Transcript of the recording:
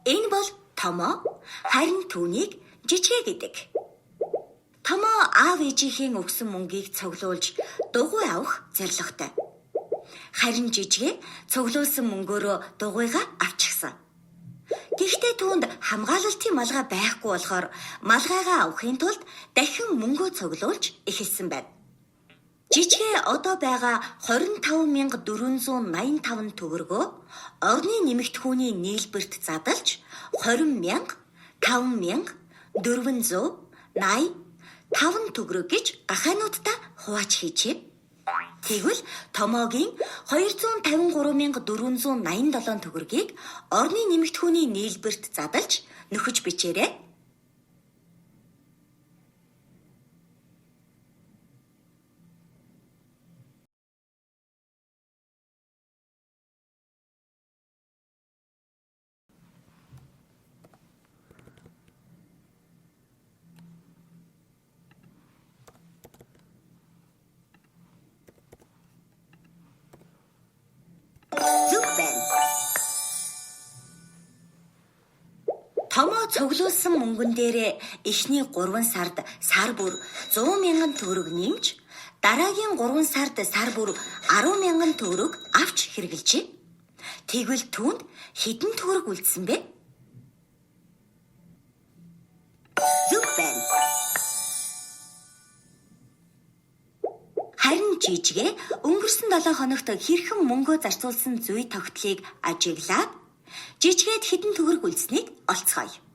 Энэ бол Томоо, харин түүнийг Жижгээ гэдэг. Томоо аав ээжийнхээ өгсөн мөнгийг цуглуулж дугуй авах зорилготой. Харин Жижгээ цуглуулсан мөнгөөрөө дугуйгаа авчихсан. Гэхдээ түүнд хамгаалалтын малгай байхгүй болохоор малгайгаа авахын тулд дахин мөнгөө цуглуулж эхэлсэн байна. Жижгээ одоо байгаа 25,485 төгрөгөө орны нэмэгдэхүүний нийлбэрт задалж 20,000, 5,485 төгрөг гэж гахайнуудтай хувааж хийжээ. Тэгвэл Томоогийн 253,487 төгрөгийг орны нэмэгдэхүүний нийлбэрт задалж нөхөж бичээрэй. Зөв байна. Томоо цуглуулсан мөнгөн дээрээ эхний 3 сард сар бүр 100,000 төгрөг нэмж, дараагийн 3 сард сар бүр 10,000 төгрөг авч хэрэглэжээ. Тэгвэл түүнд хэдэн төгрөг үлдсэн бэ? Зөв байна. Харин Жижгээ өнгөрсөн 7 хоногт хэрхэн мөнгөө зарцуулсан зүй тогтлыг ажиглаад Жижгээд хэдэн төгрөг үлдсэнийг олцгоё.